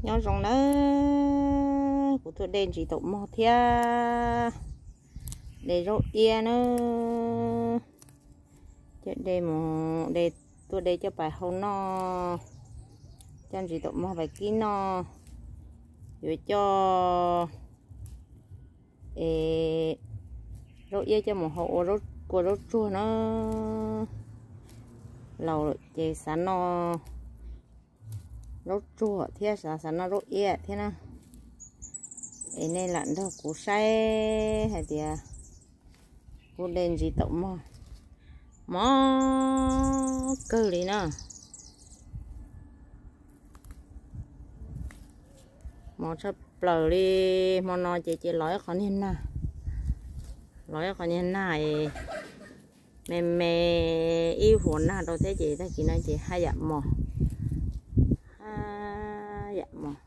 Nyob zoo nawb, kuv tuaj de ntsis taum mog thiab de zaub iab nawb. Coj de mus de, tuaj de coj pais hau noj, coj ntsis taum mog pais kib noj. Yuav coj es zaub iab coj mus hau ua zaub kua zaub tsuag na. Laus lawm ces xav noj zaub tsuag thiab xav, xav noj zaub iab thiab na. Es nej lam nrog kuv saib hais tias kuv de ntsis taum mog mos kawg li na. Mos tshaj plaws li. Hmo no ces ces los ib qho niag nag, los ib qho niag nag es me me ib huam nag rau thiab ces tag kis no ces haj yam mos, haj yam mos.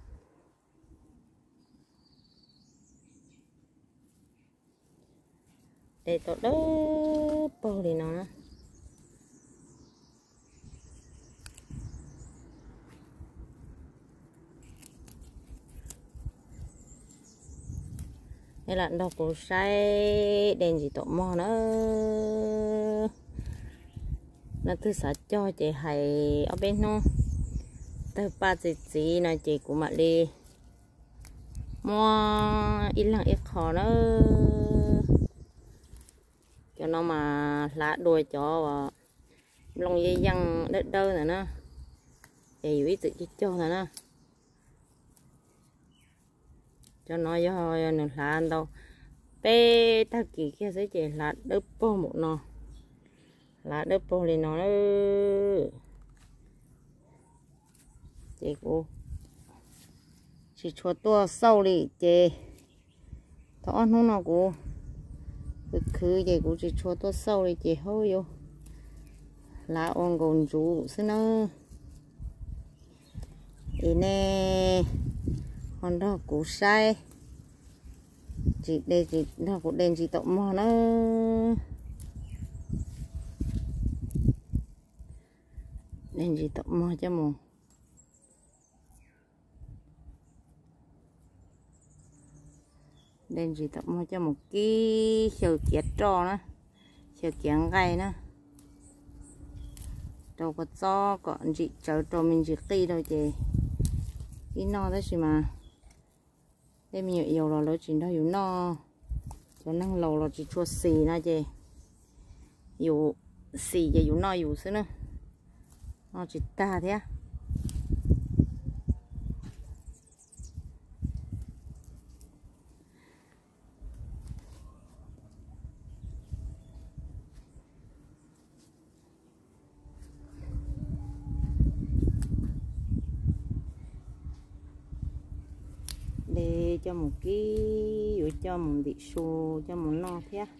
De tau dawb paug li no na. Nej lam nrog kuv saib de ntsis taum mog na. Leej twg xav cog ces hais ob peb hnub, tawg paj txi txiv no ces kuv mam li muab ib leeg ib qho na. Cov no mas hlav dua cov nplooj yeej yeej dawb dawb ntawd na, ces yus ib txwm cog cog ntawd na. Cov no yog nws hlav ntau peb tag kis kiag xwb ces hlav dawb paug npaum no, hlav dawb paug li no. Ces kuv tsis tshua tuaj xauj li ces thaum ob hnub no kuv khwv khwv ces kuv tsis tshua tuaj xauj li ces hauv yuav hlav ua nkaus ntsuv xwb nawb. Es nej ho nrog kuv saib, tsis de, nrog kuv de ntsis taum mog nawb. De ntsis taum mog coj mus, de ntsis taum mog coj mus kib xyaw kiav roj na, xyaw kiav nqaij na, rau kua txob kom ntsim tsawv rau me ntsis qij rau ces ib noj tab sis mas tej me nyuam yaus los lawv tsis nrog yus noj. Cov neeg laus los tsis tshua xis no ces yus xis ces yus noj yus xwb na, noj tsis tag thiab. De coj mus kib, yuav coj mus ntim su, coj mus noj thiab.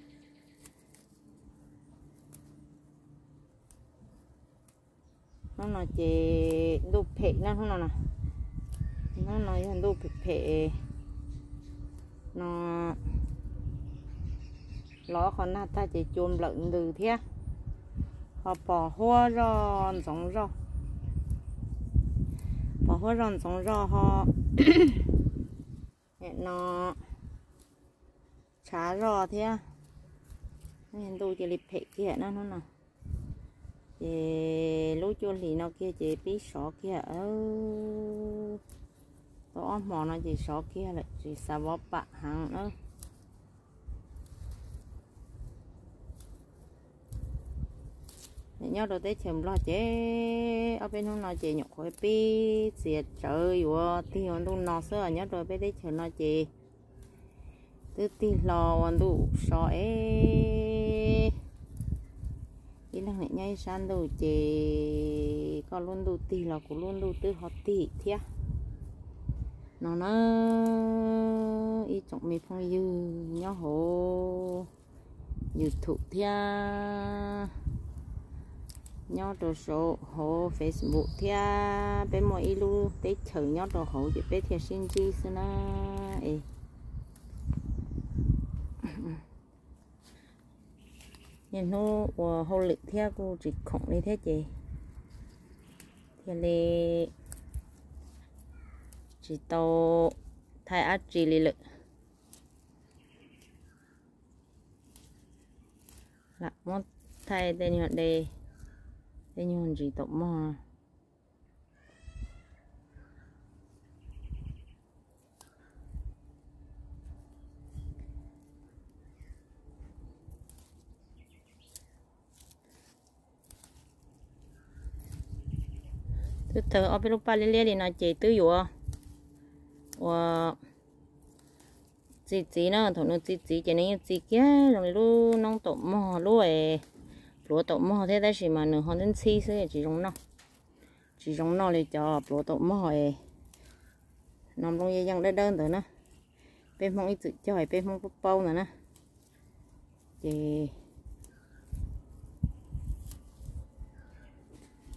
Hnub no ces ntuj phem na, hnub no, hnub no yog ntuj phem phem no, los qhov nag tag ces cua nplawm ntws thiab. Ho pos huab zoj ntxoov zoj, pos huab zoj ntxoov zoj ho no tshav zoj thiab. Ntuj cia li phem kiag na hnub no. Ces lub cuaj hlis no kiag ces pib sov kiag, tau ob hmo no ces sov kiag lawm, tsis xav vov pam heev na. Nyob rau teb chaws Nplog ces ob peb hnub no ces nyuam qhuav pib txiav tsawv yuav tig ua ntuj no xwb, nyob rau peb teb chaws no ces twb tig hlo ua ntuj so es ib leeg niam nyob ib sab ntuj ces koj lub ntuj tig los kuv lub ntuj twb ho tig thiab no na. Ib tsoom me phooj ywg nyob hauv YouTube thiab nyob rau saum hauv Facebook thiab, peb muaj ib lub teb chaws nyob rau hauv ces peb thiaj sib ntsib xwb na. Es niaj hnub ua hauj lwm thiab kuj tsis khoom li thiab ces thiaj li tsis tau thaij dab tsi li lawm. Lam muab thaij tej nyuag de, tej nyuag ntsis taum mog. Twb tawg ob peb lub paj liab liab li no ces twb yuav ua txi txiv na. Thaum nws txi txiv ces nws yeej txi kiag zoo li lub noob taum mog, lub pluav taum mog thiab, tab sis mas nws ho ntxhib ntxhib xwb, tsis zoo noj. Tsis zoo noj li cov pluav taum mog no, nplooj yeej yeej dawb dawb ntawd na. Peb Hmoob ib txwm cog, peb Hmoob paub paub ntawd na. Ces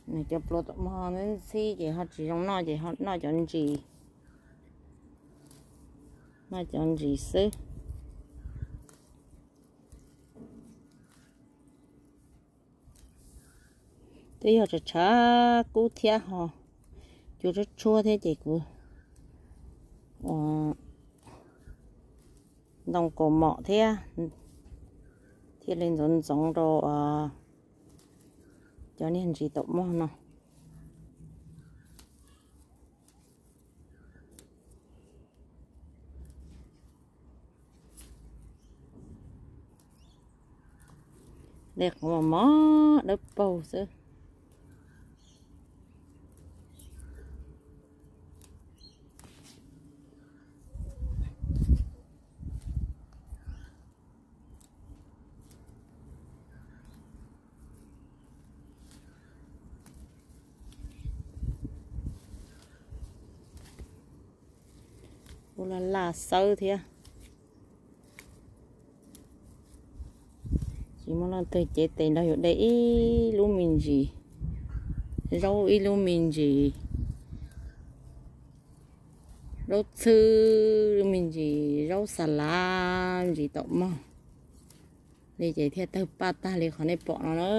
nws cov pluav taum mog ntxhib ces ho tsis zoo noj, ces ho noj cov ntsis, noj cov ntsis xwb. Twb yog tshav tshav kub thiab ho cua tshuab tshuab thiab ces kuv ntoo kaus mom thiab, thiaj li ntxoov ntxoov rau cov niag ntsis taum mog no. De qhov mos mos dawb paug xwb. Ua laj laj xawb thiab. Tsis muaj leej twg cev tes nrog yus de ib lub me ntsis zaub, ib lub me ntsis zaub txhwb, me ntsis zaub xa lav, ntsis taum mog li ces thiaj tawg paj tag li qhov nej pom no na.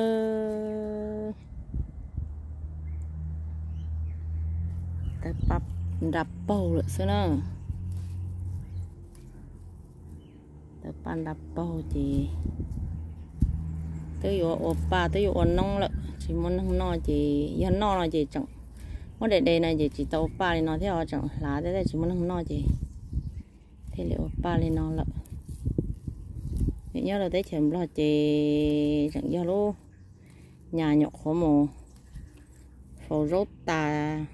Tawg paj nra paug lawm xwb na. Tawg paj nra paug ces twb yuav ua paj, twb yuav ua noob lawm, tsis muaj neeg noj ces yog noj no ces tseem muab de de no ces tsis tau ua paj li no thiab, tseem hlav thiab, tsis muaj neeg noj ces thiaj li ua paj li no lawm. Nyob rau teb chaws Nplog ces tseem yog lub nyas nyuam qhuav mus faus zaub tas,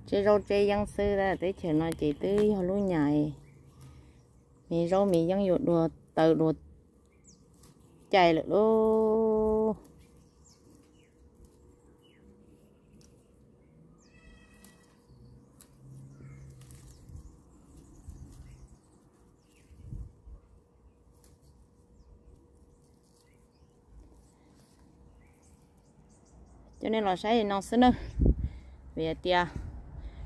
tseb zaub tseb yeeb xwb, teb chaws no ces twb yog lub nyas me zaub me yeeb yuav dua taw dua cai lawm lauj. Coj nej los saib li no xwb nawb, vim hais tias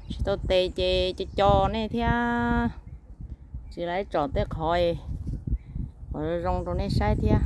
tsis tau tes ces co co nej thiab, tsis laiv tsom tej qhov uas zoo rau nej saib thiab.